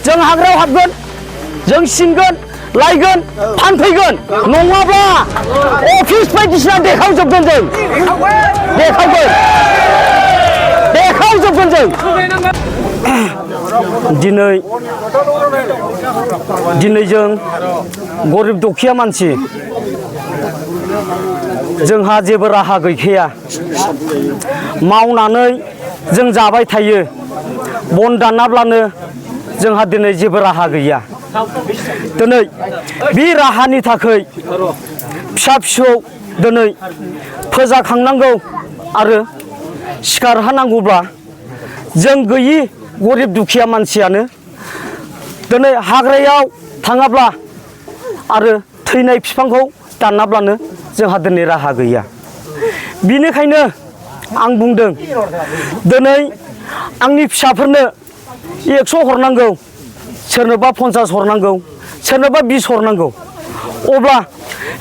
जों हाग्रायाव हाबगोन जों सिनगोन लायगोन फानफैगोन नङाब्ला अफिस बायदिसिना देखावजोबगोन जों देखावजोबगोन जों दिनै जों गरिब दुखिया मानसि जोंहा जेबो राहा गैखाया मावनानै जों जाबाय थायो बन दानाब्लानो जोंहा दिनै जेबो राहा गैया दिनै बे राहानि थाखाय फिसा फिसौ दिनै फोजाखांनांगौ आरो सिखारहोनांगौब्ला जों गैयि गरिब दुखिया मानसियानो दिनै हाग्रायाव थाङाब्ला आरो थैनाय बिफांखौ दानाब्लानो जोंहा दिनै राहा गैया बिनिखायनो आं बुंदों दिनै आंनि फिसाफोरनो 100 हरनांगौ सोरनोबा 50 हरनांगौ सोरनोबा 20 हरनांगौ अब्ला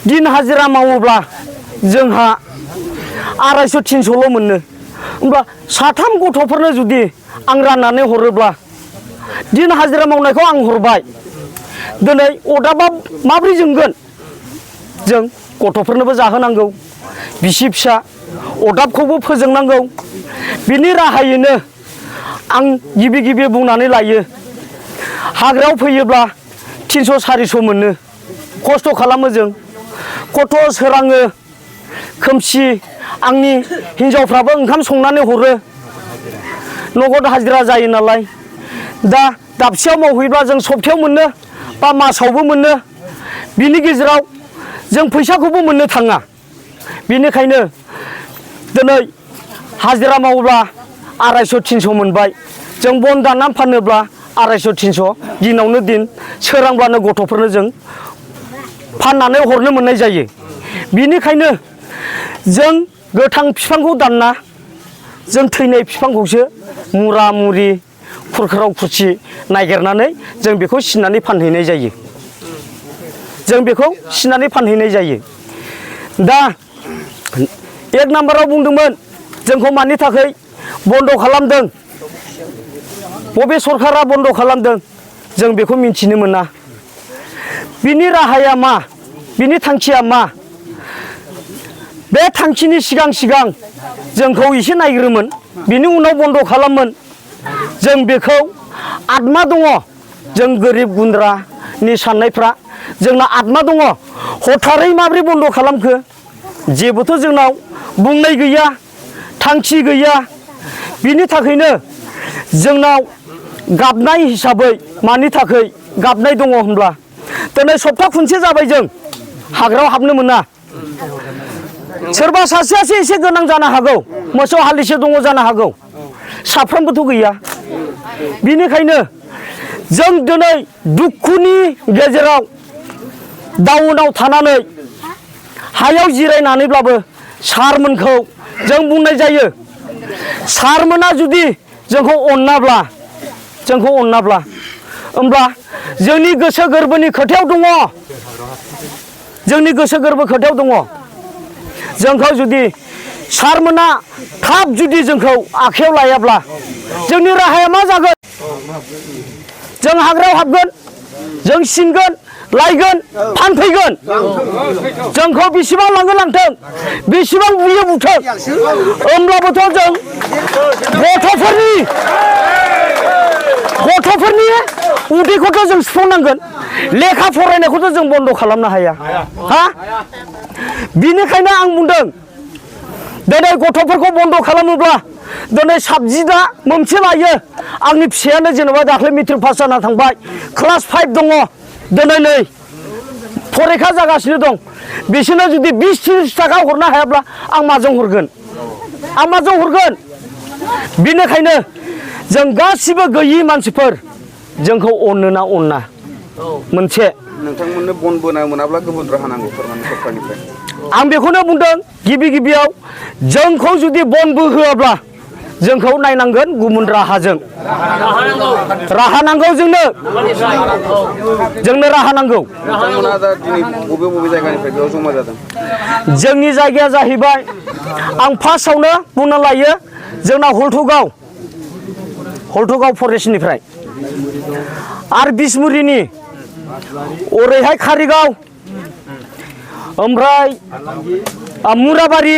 दिन हाजिरा मावोब्ला जोंहा 250-300ल' मोनो होमब्ला साथाम गथ'फोरनो जुदि आं राननानै हरोब्ला दिन हाजिरा मावनायखौ आं हरबाय दिनै अदाबा माब्रै जोंगोन जों गथ'फोरनोबो जाहोनांगौ बिसि फिसा अदाबखौबो फोजोंनांगौ बिनि राहायैनो आं गिबि बुंनानै लायो हाग्रायाव फैयोब्ला 300-400 मोनो खस्थ' खालामो जों गथ' सोराङो खोमसि आंनि हिनजावफ्राबो ओंखाम संनानै हरो नगद हाजिरा जायो नालाय दा दाबसेयाव मावहैब्ला जों सप्तायाव मोनो बा मासावबो मोनो बिनि गेजेराव जों फैसाखौबो मोननो थाङा बिनिखायनो दिनै हाजिरा मावोब्ला 250-300 मोनबाय जों बन दाननानै फानोब्ला 250-300 दिनावनो दिन सोरांब्लानो गथ'फोरनो जों फाननानै हरनो मोननाय जायो बिनिखायनो जों गोथां बिफांखौ दानना जों थैनाय बिफांखौसो मुरा मुरि खुरखाराव खुरसि नागिरनानै जों बेखौ सिननानै फानहैनाय जायो दा 1 नाम्बाराव बुंदोंमोन जोंखौ मानि थाखाय बन्द' खालामदों बबे सरकारा बन्द' खालामदों जों बेखौ मिन्थिनो मोना बिनि राहाया मा बिनि थांखिया मा बे थांखिनि सिगां जोंखौ एसे नायग्रोमोन बिनि उनाव बन्द' खालामोन जों बेखौ आत्मा दङ जों गोरिब गुन्द्रानि साननायफ्रा जोंना आत्मा दङ हथारै माब्रै बन्द' खालामखो जेबोथ' जोंनाव बुंनाय गैया थांखि गैया बिनि थाखायनो जोंनाव गाबनाय हिसाबै मानि थाखाय गाबनाय दङ होनब्ला दिनै सप्ता खनसे जाबाय जों हाग्रायाव हाबनो मोना सोरबा सासेयासो एसे गोनां जानो हागौ मोसौ हालिसे दङ जानो हागौ साफ्रोमबोथ' गैया बिनिखायनो जों दिनै दुखुनि गेजेराव डाउनाव थानानै हायाव जिरायनानैब्लाबो सारमोनखौ जों बुंनाय जायो सारमोना जुदि जोंखौ अनाब्ला होमब्ला जोंनि गोसो गोरबोनि खोथायाव दङ जोंखौ जुदि सारमोना थाब जुदि जोंखौ आखायाव लायाब्ला जोंनि राहाया मा जागोन जों हाग्रायाव हाबगोन जों सिनगोन लायगोन फानफैगोन जोंखौ बेसेबां लांगोन लांथों बेसेबां बुयो बुथों होमब्लाबोथ' जों गथ'फोरनि उदैखौथ' जों सुफुंनांगोन लेखा फरायनायखौथ' जों बन्द' खालामनो हाया बिनिखायनो आं बुंदों दिनै गथ'फोरखौ बन्द' खालामोब्ला दिनै साबजेक्टआ मोनसे लायो आंनि फिसायानो जेनेबा दाख्लै मेट्रिक पास जाना थांबाय क्लास 5 दङ दिनै नै फरिखा जागासिनो दं बिसोरनो जुदि 20-30 थाखा हरनो हायाब्ला आं माजों हरगोन बिनिखायनो जों गासिबो गैयि मानसिफोर जोंखौ अनो ना अना मोनसे नोंथांमोननो बन बोना मोनाब्ला गुबुन राहा नांगौ सरकारनिफ्राय आं बेखौनो बुंदों गिबियाव जोंखौ जुदि बन बोहोआब्ला जोंखौ नायनांगोन गुबुन राहाजों राहा नांगौ जोंनो राहा नांगौ बबे जायगानिफ्राय बेयाव जमा जादों जोंनि जायगाया जाहैबाय आं फार्स्टआवनो बुंना लायो जोंना हल्थुगाव फरेस्टनिफ्राय आरो बिसमुरिनि ओरैहाय कारिगाव ओमफ्राय मुराबारि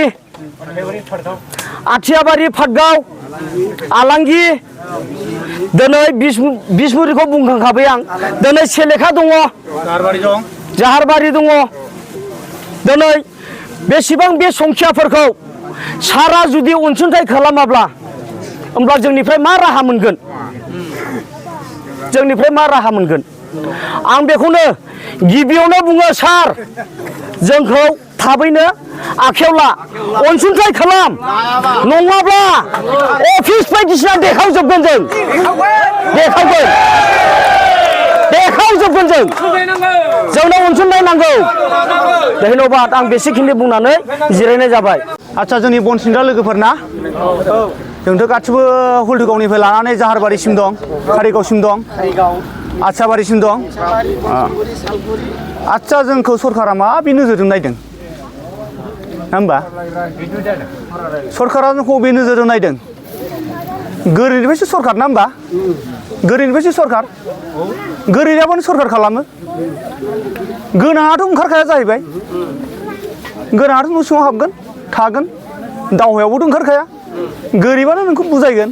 आथियाबारि पाटगाव आलांगि दिनै बिसमुरिखौ बुंखांखाबाय आं दिनै सेलेखा दङ जाहारबारि दङ दिनै बेसेबां बे संखियाफोरखौ सारा जुदि अनसुंथाइ खालामाब्ला होमब्ला जोंनिफ्राय मा राहा मोनगोन जोंनिफ्राय मा राहा मोनगोन आं बेखौनो गिबियावनो बुङो सार जोंखौ थाबैनो आखायाव ला अनसुंथाइ खालाम नङाब्ला अफिस बायदिसिना देखावजोबगोन जों देखावजोबगोन जों जोंनो अनसुंथाइ नांगौ धन्यबाद आं बेसेखिनि बुंनानै जिरायनाय जाबाय आच्छा जोंनि बन सिनग्रा लोगोफोरना जोंथ' गासिबो हुल्थुगावनिफ्राय लानानै जाहारबारिसिम दं कारिगावसिम दं आथियाबारिसिम दं आच्छा जोंखौ सरकारा माबे नोजोरजों नायदों नङा होमबा सरकारा जोंखौ बे नोजोरजों नायदों गोरिबनिफ्रायसो सरकार ना होमबा गोरिबनिफ्रायसो सरकार गोरिबानो सरकार खालामो गोनाङाथ' ओंखारखाया जाहैबाय गोनाङाथ' न' सिङाव हाबगोन थागोन दावहायावबोथ' ओंखारखाया गोरिबानो नोंखौ बुजायगोन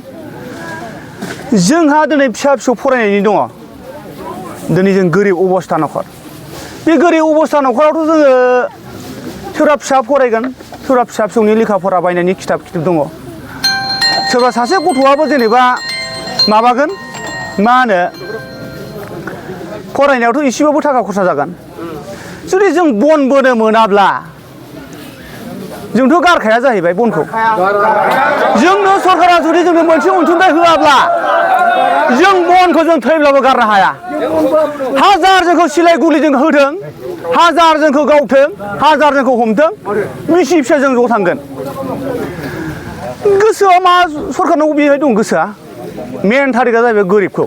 जोंहा दिनै फिसा फिसौ फरायनायनि दङ दिनै जों गोरिब अबस्था न'खर बे गोरिब अबस्था न'खरावथ' जोङो सोरबा फिसा फरायगोन सोरबा फिसा फिसौनि लेखा फरा बायनायनि खिथाब दङ सोरबा सासे गथ'आबो जेनेबा माबागोन मा होनो फरायनायावथ' एसेबाबो थाखा खरसा जागोन जुदि जों बन बोनो मोनाब्ला जोंथ' गारखाया जाहैबाय बनखौ जोंनो सरकारा जुदि जोंनो मोनसे अनसुंथाइ होआब्ला जों बनखौ जों थैब्लाबो गारनो हाया हाजार जोंखौ सिलाइ गुलिजों होथों हाजार जोंखौ गावथों हाजार जोंखौ हमथों बिसि फिसाजों ज' थांगोन गोसोआ मा सरकारनाव बेहाय दं गोसोआ मेन थारिखआ जाहैबाय गोरिबखौ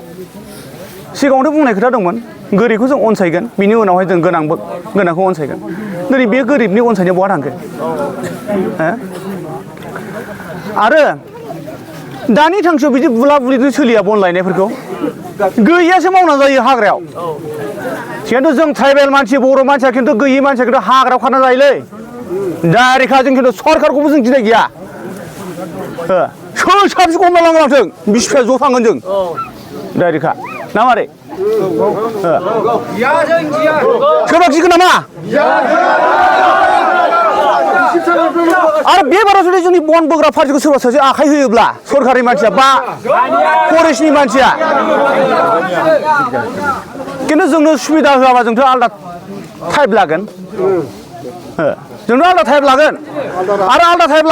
सिगाङावथ' बुंनाय खोथा दंमोन गोरिबखौ जों अनसायगोन बिनि उनावहाय जों गोनांखौ अनसायगोन दिनै बे गोरिबनि अनसायनाया बहा थांखो आरो दानि थांखियाव बिदि बुला बुलिजों सोलिया बन लायनायफोरखौ गैयासो मावनानै जायो हाग्रायाव खिन्थु जों ट्राइबेल मानसि बर' मानसिया खिन्थु गैयि मानसिया खिन्थु हाग्रायाव खारना जायोलै डाइरेक्टखा जों खिन्थु सरकारखौबो जों गिनाय गैया सोर साबसिखौ हमना लांथों बिसि फिसा ज' थांगोन जों डाइरेक्टखा ना मारै सोरबा गिगोन नामा आरो बे बाराव जुदि जोंनि बन बोग्रा पार्टिखौ सोरबा सासे आखाइ होयोब्ला सरकारि मानसिया बा फरेस्टनि मानसिया खिन्थु जोंनो सुबिदा होआबा जोंथ' आलदा टाइप लागोन जोंथ' आलदा टाइप लागोन आरो आलदा टाइप